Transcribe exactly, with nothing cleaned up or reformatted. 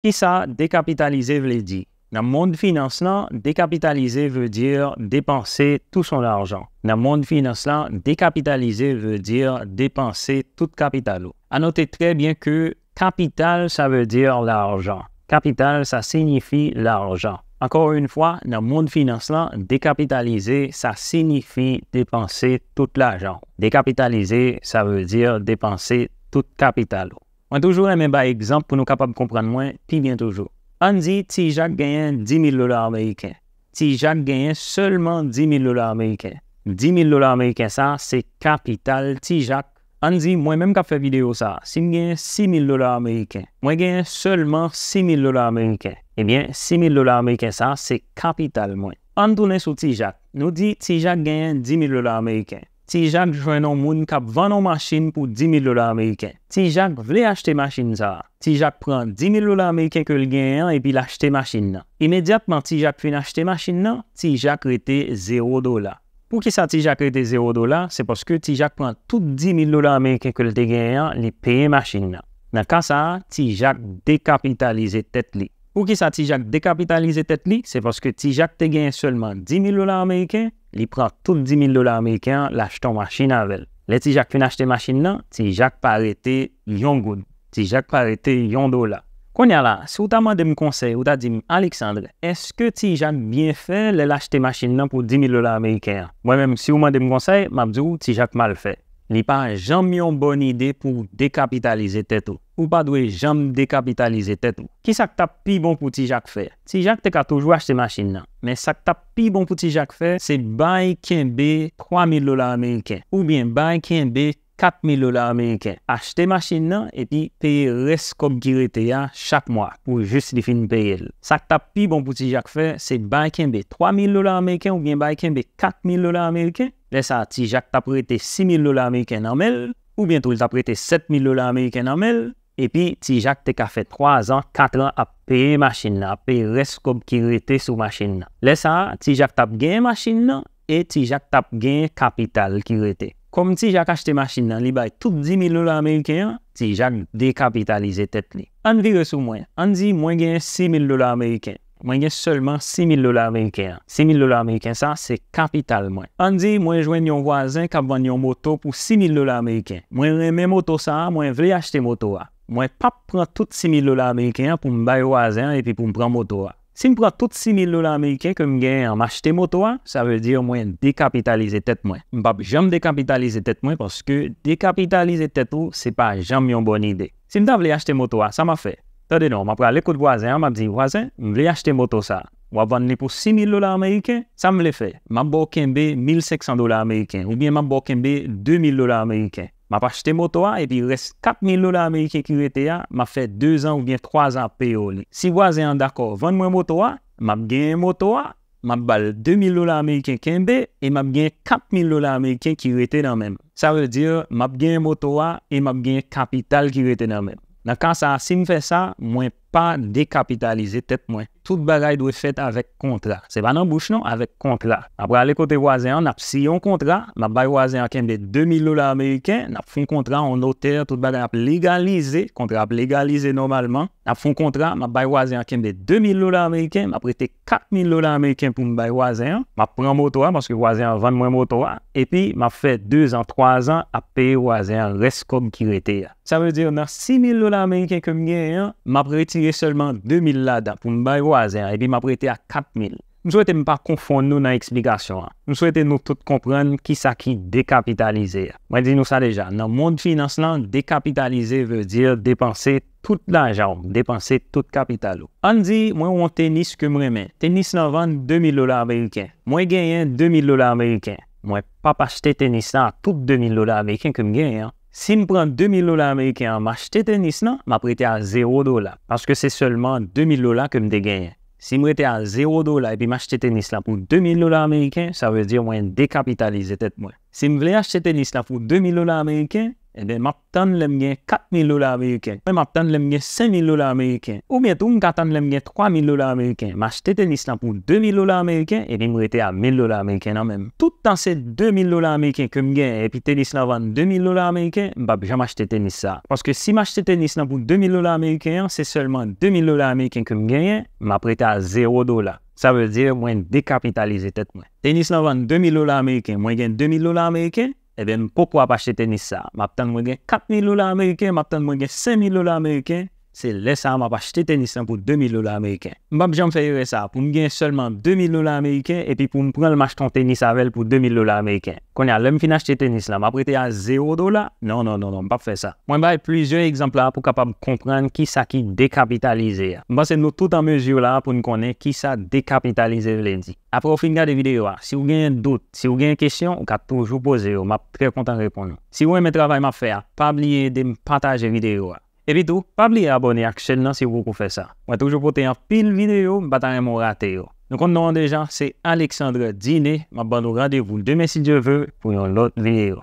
Kisa dekapitalize vle di? Nan mond finans lan, décapitaliser veut dire dépenser tout son argent. Nan mond finans lan, décapitaliser veut dire dépenser tout kapital ou. A note trè byen ke kapital, sa vle di lajan. Kapital, sa siyifi lajan. Encore une fois, nan mond finans lan, décapitaliser, sa siyifi dépenser tout lajan. Décapitaliser, ça veut dire dépenser tout kapital ou. Mwen toujou renmen bay egzanp pou nou kapab konprann mwen pi byen toujou. Ann di Ti Jak genyen dis mil dola ameriken. Ti Jak genyen sèlman dis mil dola ameriken. Dis mil dola ameriken sa, se kapital Ti Jak. Ann di, mwen menm k ap fè videyo sa, si m genyen sis mil dola ameriken, mwen genyen sèlman sis mil dola ameriken, ebyen, sis mil dola ameriken sa, se kapital mwen. Ann tounen sou Ti Jak. Nou di Ti Jak genyen dis mil dola ameriken. Ti Jak jwenn yon moun k ap vann yon machin pou dis mil dola ameriken. Ti Jak vle achte machin sa a. Ti Jak pran dis mil dola ameriken ke l genyen an epi l achte machin nan. Imedyatman Ti Jak fin achte machin nan, Ti Jak rete zewo dola. Poukisa Ti Jak rete zewo dola? Se paske Ti Jak pran tout dis mil dola ameriken ke l te genyen an, li peye machin nan. Nan ka sa a, Ti Jak dekapitalize tèt li. Poukisa Ti Jak dekapitalize tèt li? Se paske Ti Jak te genyen sèlman dis mil dola ameriken, li pran tout dis mil dola ameriken an, l achte yon machin avè l. Lè Ti Jak fin achte machin nan, Ti Jak pa rete yon goud. Ti Jak pa rete yon dola. Kounye a la, si w ta mande m konsèy, ou ta di m, Alexandre, èske Ti Jak byen fè lè l achte machin nan pou dis mil dola ameriken an? Mwen menm, si w mande m konsèy, m ap di w, Ti Jak mal fè. Li pa janm yon bòn ide pou w dekapitalize tèt ou. Ou pa dwe janm dekapitalize tèt ou. Kisa k t ap pi bon pou Ti Jak fè? Ti Jak te ka toujou achte machin nan. Men sa k t ap pi bon pou Ti Jak fè, se bay kenbe twa mil dola ameriken. Oubyen bay kenbe kat mil dola ameriken. Achte machin nan epi peye rès kòb ki rete a chak mwa pou jis li fin peye l. Sa k t ap pi bon pou Ti Jak fè, se bay kenbe twa mil dola ameriken oubyen bay kenbe kat mil dola ameriken. Lè sa a, Ti Jak t ap rete sis mil dola ameriken nan men l, oubyen tou l t ap rete sèt mil dola ameriken nan men l, epi Ti Jak te ka fè twa zan, kat an ap peye machin nan, ap peye rès kòb ki rete sou machin nan. Lè sa a, Ti Jak t ap genyen machin nan e Ti Jak t ap genyen kapital ki rete. Kòm Ti Jak achte machin nan, li bay tout dis mil dola ameriken an, Ti Jak dekapitalize tèt li. Ann vire sou mwen. Ann di mwen genyen sis mil dola ameriken. Mwen gen sèlman sis mil dola ameriken an. Sis mil dola ameriken sa, se kapital mwen. Ann di mwen jwenn yon vwazen k ap vann yon moto pou sis mil dola ameriken. Mwen renmen moto sa a, mwen vle achte moto a. Mwen p ap pran tout sis mil dola ameriken an pou m bay vwazen an epi pou m pran moto a. Si m pran tout sis mil dola ameriken ke m genyen an, m achte moto a, sa vle di mwen dekapitalize tèt mwen. M p ap janm dekapitalize tèt mwen paske dekapitalize tèt ou, se pa janm yon bòn ide. Si m ta vle achte moto a, sa m ap fè? Tande non, m ap prale kot vwazen an, m ap di, vwazen, m vle achte moto sa a. W ap vann li pou sis mil dola ameriken, sa m vle fè? M ap ba w kenbe mil senk san dola ameriken, oubyen m ap ba w kenbe de mil dola ameriken. M ap achte moto a, epi rès kat mil dola ameriken ki rete a, m ap fè de zan oubyen twa zan ap peye w li. Si vwazen an dakò vann mwen moto a, m ap genyen moto a, m ap ba l de mil dola ameriken kenbe e m ap gen kat mil dola ameriken ki rete nan men m. Sa vle di, m ap genyen moto a e m ap gen kapital ki rete nan men m. Nan ka sa a, si m fè sa, mwen pa dekapitalize tèt mwen. Tout bagay dwe fèt avèk kontra. Se pa nan bouch non, avèk kontra. N ap prale kote vwazen an, n ap siyen yon kontra, m ap bay vwazen an kenbe de mil dola ameriken, n ap fè yon kontra, yon notè, tout bagay ap legalize, kontra ap legalize nòmalman. N ap fè yon kontra, m ap bay vwazen an kenbe de mil dola ameriken, m ap rete kat mil dola ameriken pou m bay vwazen an, m ap pran moto a, paske vwazen an vann mwen moto a, epi m ap fè de zan, twa zan ap peye vwazen an rès kòb ki rete a. Sa vle di, nan sis mil dola ameriken ke m genyen an, m ap retire sèlman de mil ladan pou m bay vwazen an, epi m ap rete ak kat mil. M swete m pa konfonn nou nan eksplikasyon an. M swete nou tout konprann kisa ki dekapitalize a. Mwen di nou sa deja, nan mond finans lan, dekapitalize vle di depanse tout lajan w, depanse tout kapital ou. Ann di, mwen wè yon tenis ke m renmen. Tenis lan vann de mil dola ameriken. Mwen genyen de mil dola ameriken. Mwen p ap achte tenis lan a tout de mil dola ameriken ke m genyen an. Si m pran de mil dola ameriken an, m achte tenis lan, m ap rete a zewo dola, paske se sèlman de mil dola ke m te genyen. Si m rete a zewo dola epi m achte tenis lan pou de mil dola ameriken, sa vle di mwen dekapitalize tèt mwen. Si m vle achte tenis lan pou de mil dola ameriken, Ebyen, m ap tann lè m gen kat mil dola ameriken. Mwen, m ap tann lè m gen senk mil dola ameriken. Oubyen tou, m ka tann lè m gen twa mil dola ameriken. M achte tenis lan pou de mil dola ameriken, epi m rete a mil dola ameriken nan men m. Tout tan se de mil dola ameriken ke m genyen, epi tenis lan vann de mil dola ameriken, m p ap janm achte tenis sa. Paske si m achte tenis lan pou de mil dola ameriken an, se sèlman de mil dola ameriken ke m genyen, m ap rete a zewo dola. Sa vle di, mwen dekapitalize tèt mwen. Tenis lan vann de mil dola ameriken, mwen gen de mil dola ameriken, ebyen, m poko ap achte tenis sa. M ap tann mwen gen kat mil dola ameriken, m ap tann mwen gen senk mil dola ameriken, se lè sa a m ap achte tenis lan pou de mil dola ameriken. M p ap janm fè erè sa a, pou m gen sèlman de mil dola ameriken, epi pou m pran l, m achte yon tenis avè l pou de mil dola ameriken. Kounye a, lè m fin achte tenis lan, m ap rete a zewo dola? Non, non, non, non, m p ap fè sa. Mwen bay plizyè egzanp la pou w kapab konprann kisa ki dekapitalize a. M panse nou tout an mezi la pou n konnen kisa dekapitalize vle di. Apre w fin gade videyo a, si w genyen dout, si w genyen kesyon, ou ka toujou poze yo. M ap trè kontan reponn ou. Si w renmen travay m ap fè a, pa bliye ede m pataje videyo a. Epi tou, pa bliye abòne ak chèn nan si w poko fè sa. Mwen toujou pote anpil videyo, m pa ta renmen w rate yo. Nou konn non an deja, se Alexandre Diné. M ap ban nou randevou demen si Dye vle pou yon lòt videyo.